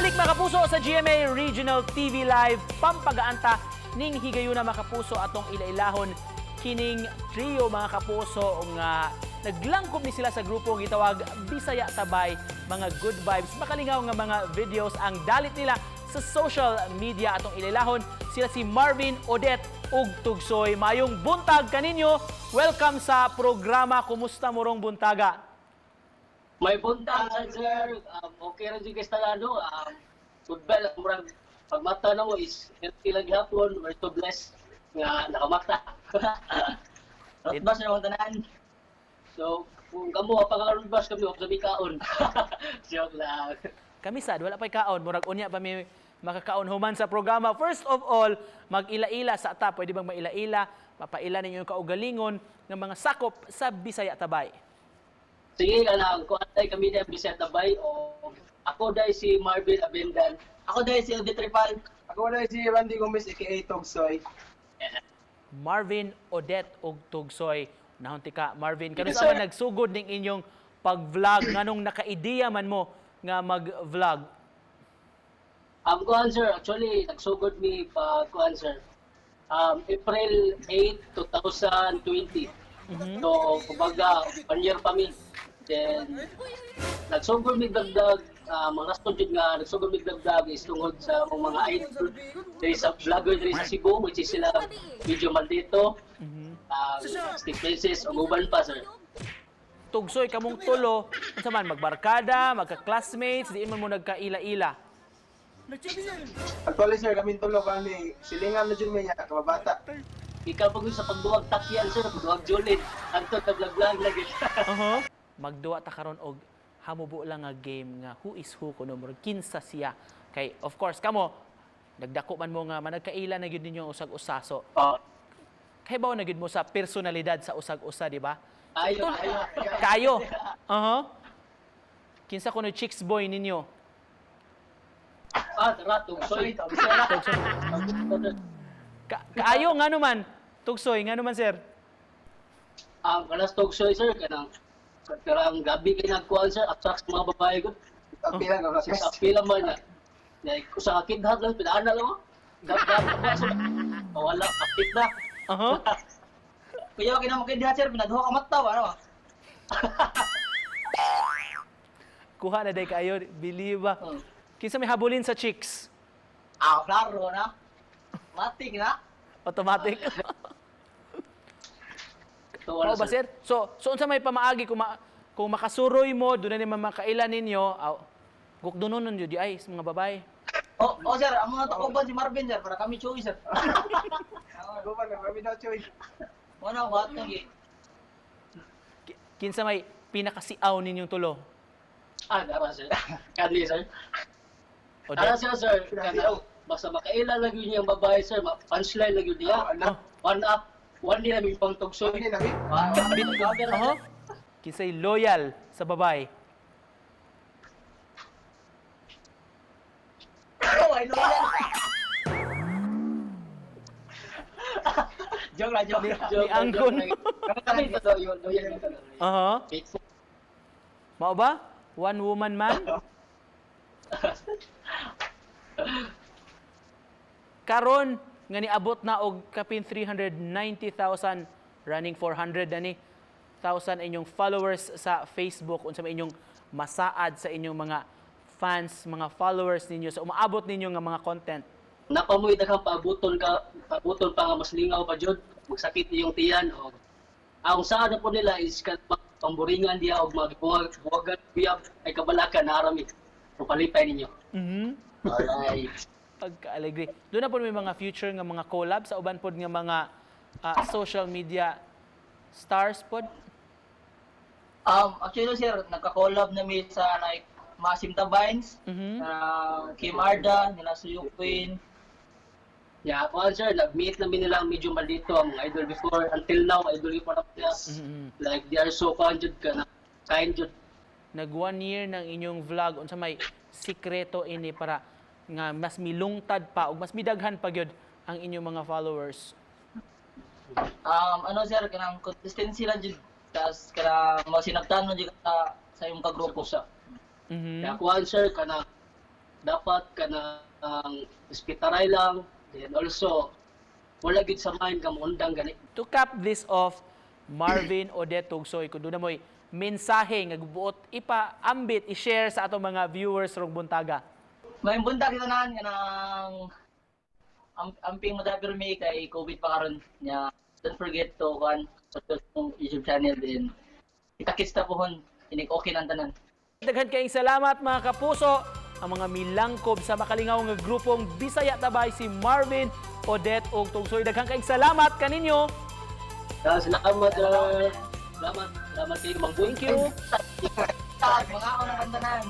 Balik, mga kapuso, sa GMA Regional TV Live, pampagaanta ning higayuna, mga kapuso, atong ilailahon kining trio, mga kapuso, nga naglangkob ni sila sa grupo gitawag Bisaya Tabay. Mga good vibes, makalingaw nga mga videos ang dalit nila sa social media. Atong ilailahon sila, si Marvin, Odette ug Tugsoy. Mayong buntag kaninyo. Welcome sa programa. Kumusta mo rong buntaga? May buntag, sir. Okay ra jud kay no. Goodbye lang, murag pagmata na mo is healthy lang gihapon. We're so blessed nga nakamata. Rotbas na naman tanan. So, kung kamo pa ka bus kami og sabi kaon. Joke lang. Kami sad wala pay kaon, murag unya pa mi makakaon human sa programa. First of all, mag-ila-ila sa ta. Pwede bang maila-ila, mapaila ninyo yung kaugalingon ng mga sakop sa Bisaya Tabay? Sige, kanang kuan kami na Bisaya Tabay o ako dai si Marvin Abendan. Ako dahil si Odette Tripal. Ako na si Randy Gomez aka Togsoy. Marvin, Odette ug Tugsoy. Nahunti ka, Marvin. Kano Yes, sa sir. man nagsugod ning inyong pag-vlog? Nganong naka-ideya man mo nga mag-vlog? Kuan sir, actually nagsugod mi pa kuan sir. April 8, 2020. So, kumbaga, one year pa mi. Then, nagsugod mi dagdag, mga rason jud nga nagsugod mi dagdag is tungod sa among mga idol diri sa vlogger diri sa Cebu, which is sila Video Maldito, Steve Princess, ug uban pa, sir. Tugsoy, kamong tulo, unsa man magbarkada, magka-classmates, diin man mo nagkaila-ila? Actually sir, kami tulo kami silingan na jud mi niya kababata. Ikaw pag sa pagduwag takyan sir, pagduwag Julin, hantod na vlog lagi. Magduwa ta karon og hamubo lang nga game nga who is who kuno, murag kinsa siya, kay of course kamo nagdako man mo nga managkaila na gyud ninyo ang usag-usa, so Oh, kay bawo na gyud mo sa personalidad sa usag-usa, di ba? Ayo, ayo. Kayo. Kinsa kuno chicks boy ninyo? Ah, tara, Tugsoy. Tugsoy. Kaayo, ngano man? Tugsoy, ngano man, sir? Ang kanas Tugsoy sir, kanang karang gabi kay nagkuan sir, attract sa mga babae ko. Ang pila nga Sa pila man na. Like, usa ka kidhat lang, pinaan na lang oh. Gab gab ba sir? Oh, wala, kapit na. Kuya, okay na mo kay sir, pinaduha ka mata, ano? Kuha na day kaayo, biliba. Kinsa may habulin sa chicks? Ah, klaro na. Mating na. Automatic. So, wala. Mao ba, sir? So unsa may pamaagi kung makasuroy mo, doon na ni makailan ninyo, aw, gukdunon nun yun di ay sa mga babae? Oh, sir, amo na takuban si Marvin sir para kami choy sir. Guman na kami daw choy. Wala what lagi. Kinsa may pinakasiaw ninyong tulo? Ah, dara sir. Kani sir. O Ara sir, sir, kanang basta makaila lang yun yung babae sir, punchline lang yun niya. Ano? One up, one nila may pang Tugsoy. Ano namin? Oho. Kinsay loyal sa babae? Oh, ay loyal. Joke lang, joke lang. Joke Ni lang, Anggon. joke lang. Kami totoo yun, loyal yun. Faithful. Mao ba? One woman man? Karon nga niabot na og kapin 390,000, running 400 na ni thousand inyong followers sa Facebook, unsa may inyong masaad sa inyong mga fans, mga followers ninyo sa umaabot ninyo nga mga content? Napamoy daghang paabuton ka, paabuton pa nga mas lingaw pa jud, magsakit iyong tiyan o ang saan na po nila is pamburingan diya og magbuwag buwagan biyab ay kabalakan na arami. So palipay ninyo. Alright. Pagka-alegre. Doon na po may mga future nga mga collab sa uban pod nga mga social media stars pod? Actually sir, nagka-collab na mi sa like Masim Tabines, Kim Arda, nila Suyo Queen. Yeah, ako sir, nag-meet namin nila ang medyo maldito ang mga idol before until now idol yung pa nila. Like they are so kind jud ka na kind jud. Nag one year ng inyong vlog, unsa may sikreto ini para nga mas milungtad pa ug mas midaghan pa gyud ang inyong mga followers? Ano sir, kanang consistency lang jud. Tas kanang masinabtan mo jud ka sa imong kagrupo. Sa Mhm. Kaya kuan sir kana Dapat kana ang respetaray lang, then also wala gid sa mind nga moundang gani. To cap this off, Marvin, Odette, Tugsoy, kung doon na mo'y mensahe nga gubuot ipaambit, i-share sa atong mga viewers rong buntaga. May buntag tanan kanang amping mo mi kay COVID pa karon nya. Don't forget to kuan subscribe sa YouTube channel din. Kita-kits ta pohon inig okay nang tanan. Daghan kayong salamat, mga kapuso, ang mga milangkob sa makalingaw nga grupong Bisaya Tabay, si Marvin, Odette ug Tugsoy. Daghan kayong salamat kaninyo. Ah, salamat, sir. Salamat, salamat kayo, Mang Boy. Thank you. Mga ako ng tanan.